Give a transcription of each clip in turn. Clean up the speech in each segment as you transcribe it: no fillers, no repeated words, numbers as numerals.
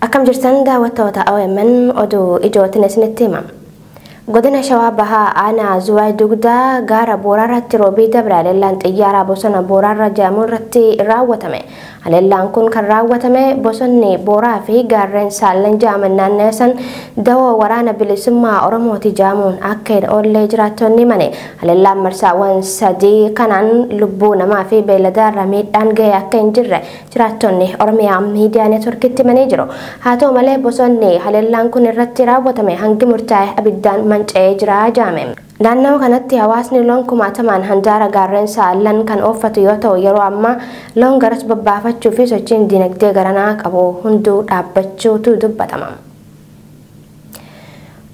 Akkam jirtan daawwattoota OMN, oduu ijootiin isinitti hima. Godina Shawaa Bahaa aanaa Zuwaay Dugdaa gaara Booraarratti roobii dabre haleellaan xiyyaaraa bosona Booraarra jedhamu irratti raawwatame. Haleellaan kun kan raawwatame bosonni Booraa fi gaarreen Saallan jedhaman naanneessan dawoo waraana bilisummaa Oromooti jedhamuun akka hin oollee jiraattonni himane. Haleellaan marsaawwan sadii kanaan lubbuu namaa fi beelladaa irra miidhaan ga'e akka hin jirre jiraattonni Oromiyaa Miidiyaa Neetworkitti himanii jiru. Haa ta'u malee, bosonni haleellaan kun irratti raawwatame hangi murtaa'e abiddaan manca'ee jira jedhame. Naannoo kanatti hawaasni loon kumaatamaan handaara gaarreen Saallan kan ooffatu yoo ta'u, yeroo ammaa loon garas bobbaafachuu fi sochiin dinagdee garanaa qabu hunduu dhaabbachuutu dubbatama.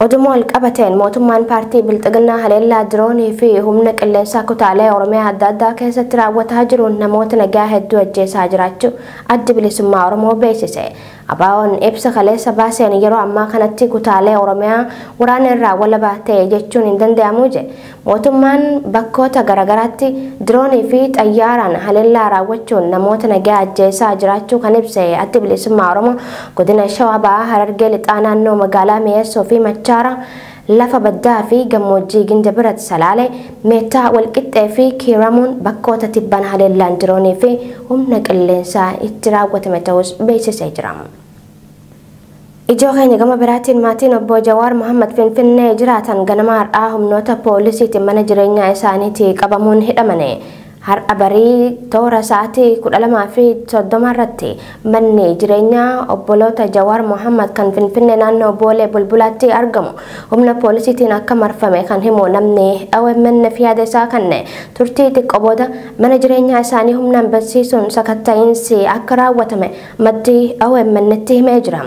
Oduma wal qabateen, mootummaan paartii Bilxiginnaa haleellaa diroonii fi humna qilleensaa kutaalee Oromiyaa adda addaa keessatti raawwataa jiruun namoota nagaa hedduu ajjeesaa jiraachuu Addi Bilisummaa Oromoo beeksise. ABO'n ibsa kaleessa baaseen yeroo ammaa kanatti kutaalee Oromiyaa waraana irraa walabaa ta'e jechuun hin danda'amu jedhe. Mootummaan bakkoota garaagaraatti diroonii fi xayyaaraan haleellaa raawwachuun namoota nagaa ajjeesaa jiraachuu kan ibse Addi Bilisummaa Oromoo, godina Shawaa Bahaa, Harargee Lixaa naannoo magaalaa Mi'eessoo fi Machaara, lafa baddaa fi gammoojjii Ginda Birat, Salaalee, Meettaa, Walqixxee fi Kiiramuun bakkoota tibban haleellaan diroonii fi humna qilleensaa itti raawwatame ta'us beeksisee jira. Ijoo keenya gama biraatiin, maatiin obbo Jawaar Mohammad Finfinnee jiraatan ganama har'aa humnoota poolisiitiin mana jireenyaa isaaniitii qabamuun hidhamane. Har'a barii toora sa'aatii 12:30 irratti manni jireenyaa obboloota Jawaar Mohammad kan Finfinnee naannoo Boolee Bulbulaatti argamu humna poolisiitiin akka marfame kan himu namni OMN fi yaada isaa kenne, turtii xiqqoo booda mana jireenyaa isaanii humnaan barsiisuun sakatta'iinsi akka raawwatame maddi OMN tti himee jira.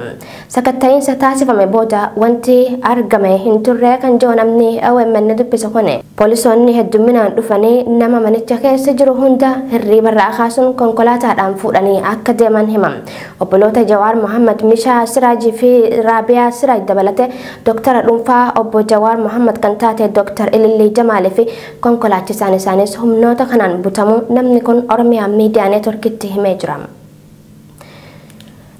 Sakatta'iinsa taasifame booda wanti argame hin turre kan jiru namni OMN dubbise kun, poolisoonni hedduminaan dhufanii nama manicha keessa jiru hunda hirriibarraa kaasuun konkolaataadhaan fuudhanii akka deeman hima. Obboloota Jawaar Mohammad Mishaa Siraajii fi Raabiyaa Siraaj dabalatee dooktara dhuunfaa obbo Jawaar Mohammad kan taate Dooktar Ilillii Jamaalii fi konkolaachisaan isaanis humnoota kanaan butamuu namni kun Oromiyaa Miidiyaa Neetworkitti himee jira.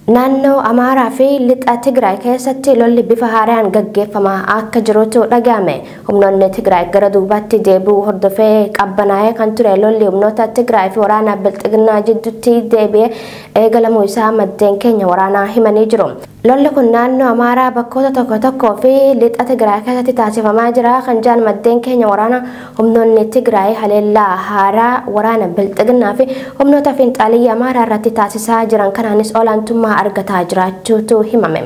Naannoo Amaaraa fi lixa Tigraay keessatti lolli bifa haaraan gaggeeffamaa akka jirutu dhaga'ame. Humnoonni Tigraay gara duubaatti deebi'uu hordofee qabbanaa'ee kan ture lolli humnoota Tigraay fi waraana Bilxiginnaa jidduutti deebi'ee eegalamuu isaa maddeen keenya waraanaa himanii jiru. Lolli kun naannoo Amaaraa bakkoota tokko tokkoo fi lixa Tigraay keessatti taasifamaa jira kan jedhan maddeen keenya waraanaa, humnoonni Tigraay haleellaa haaraa waraana Bilxiginnaa fi humnoota fiinxaaliyyaa Amaaraa irratti taasisaa jiran kanaanis olaantummaa argataa jiraachuutu himame.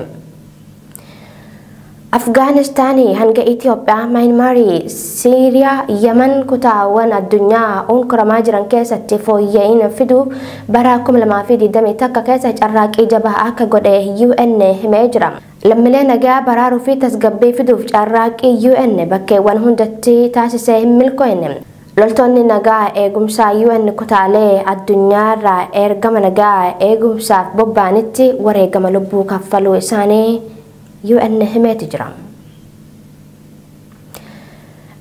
Afgaanistaanii hanga Itoophiyaa, Maayinmaarii, Siiriyaa, Yaman, kutaawwan addunyaa unkuramaa jiran keessatti fooyya'ina fiduu bara 2021 keessa carraaqqii jabaa akka godhe UN himee jira. Lammiilee nagaa baraaruu fi tasgabbii fiduuf carraaqqii UN bakkeewwan hundatti taasisee hin milkoofne. Loltoonni nagaa eegumsaa UN kutaalee addunyaarraa ergama nagaa eegumsaaf bobba'anitti wareegama lubbuu kaffaluu isaanii UN himeeti jira.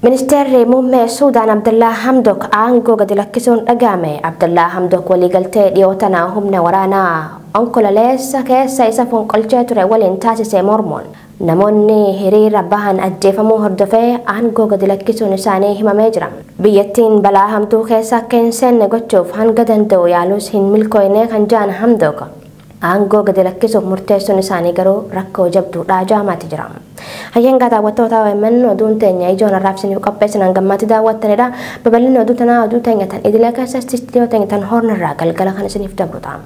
Ministeerri muummee Suudaan Abdullaa Hamdok aangoo gadi lakkisuun dhaga'ame. Abdullaa Hamdok waliigaltee dhiyoo tana humna waraanaa Onkololeessa keessa isa fonqolchee ture waliin taasise mormuun namoonni hiriira bahan ajjeefamuu hordofee aangoo gadi lakkisuun isaanii himamee jira. Biyyattiin balaa hamtuu keessa akka hin seenne gochuuf hanga danda'u yaalus hin milkoofne kan jedhan Hamdok, aangoo gadi lakkisuuf murteessuun isaanii garuu rakkoo jabduudha jaamaati jira. Hayyeen, daawwattoota OMN, oduun teenya ijoon har'aaf isiniif qopheessan hangammaatti daawwattanidha. Babal'inni oduu tanaa oduu teenya tan idilee keessatti istiidiyoo teenya tan Hoornirraa galgala kan isiniif dabru ta'a.